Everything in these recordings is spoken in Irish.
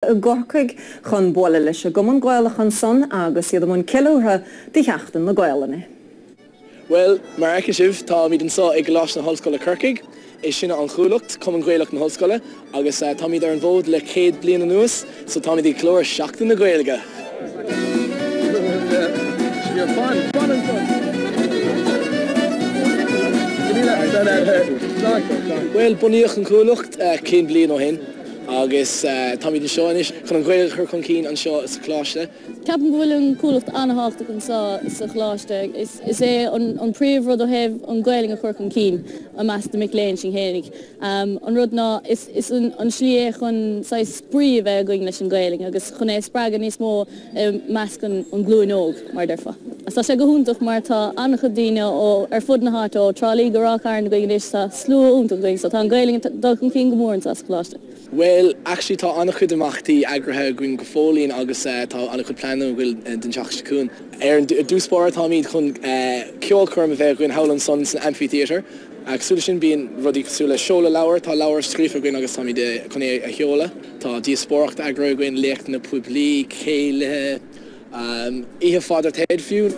i gCorcaigh chun bualadh leis an gCumann Gaelach ansan agus iad i mbun ceiliúrtha do Sheachtain na Gaelainne. Bhuel, mar a fheiceann sibh, táimid anseo i gColáiste na hOllscoile Corcaigh. Is sinne an Chuallacht, Cumann Gaelach na hOllscoile, agus táimid ar an bhfód le 100 bliain anuas, so táimid ag ceiliúradh Seachtain na Gaeilge! Bhuel, bunaíodh an Chuallacht 100 bliain ó shin, agus táimid anseo anois chun an Ghaeilge a chur chun cinn anseo sa Choláiste. Ceapaim go bhfuil an Chuallacht an-thábhachtach anseo sa choláiste. Is é an príomhrud ó thaobh an Ghaelainn a chur chun cinn i measc na mic léinn sinn fhéinig. An rud ná is an slí é chun saghas spraoi a bheith againn leis an Ghaelainn agus chun é a spreagadh níos mó i measc an ghlúin óg, mar a déarfá. Agus tá sé go hiontach mar tá an-chuid daoine ó ar fud na háite, ó Trá Lí go Ráth Chairn againn anois, tá slua iontach againn so tá an Ghaelainn ag dul chun cinn go mór anseo sa choláiste. Bhuel, actually tá an-chuid imeachtaí eagraithe againn go fóillín agus tá an-chuid pleananna againn don tseachtain seo chugainn. Ar dtús báire táimid chun ceolchoirm a bheith againn thall ansan san Amphitheatre. Cosúil leis sin bíonn rudaí cosúil le seoladh leabhar, tá leabhar scríofa againn agus táimid chun é a sheoladh. Tá díospóireacht eagraithe againn, léachtanna poiblí, céilithe. Oíche Phádraig Ted fiú.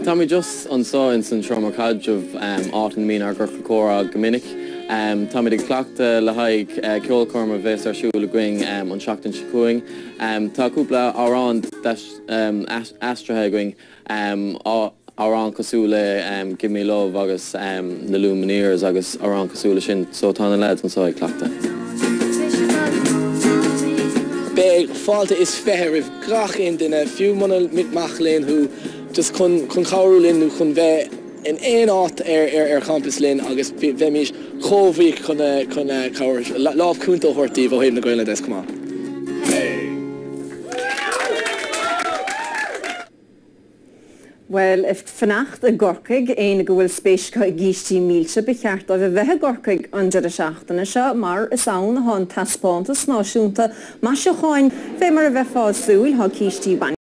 Táimid just anseo ins an seomra caidrimh, áit ina mbíonn ár gciorcal comhrá go minic. Táimid ag cleachtadh le haghaidh ceolchoirm a bheas ar siúl againn an tseachtain seo chugainn. Tá cúpla amhrán aistrithe againn. Amhráin cosúil le Give Me Love agus na Lumineers agus amhráin cosúil le sin so tá na lads anseo ag cleachtadh. Beidh fáilte is 20 roimh gach aon duine, fiú muna mac léinn thú, just chun chun cabhrú linn nó chun bheith in aon áit ar ar ar champas linn agus bheimís chomh bhuíoch chun chun cabhair, lámh cúnta a thabhairt daoibh ó thaobh na Gaelainne de chomh maith. Bhuel, ag fanacht i gCorcaigh, éinne go bhfuil spéis acu i gcístí milse, ba cheart dóibh a bheith i gCorcaigh an deireadh seachtaine seo mar is ann atá an Taispeántas Náisiúnta Maisiúcháin. Fé mar a bheifeá ag súil, tá cístí bainne.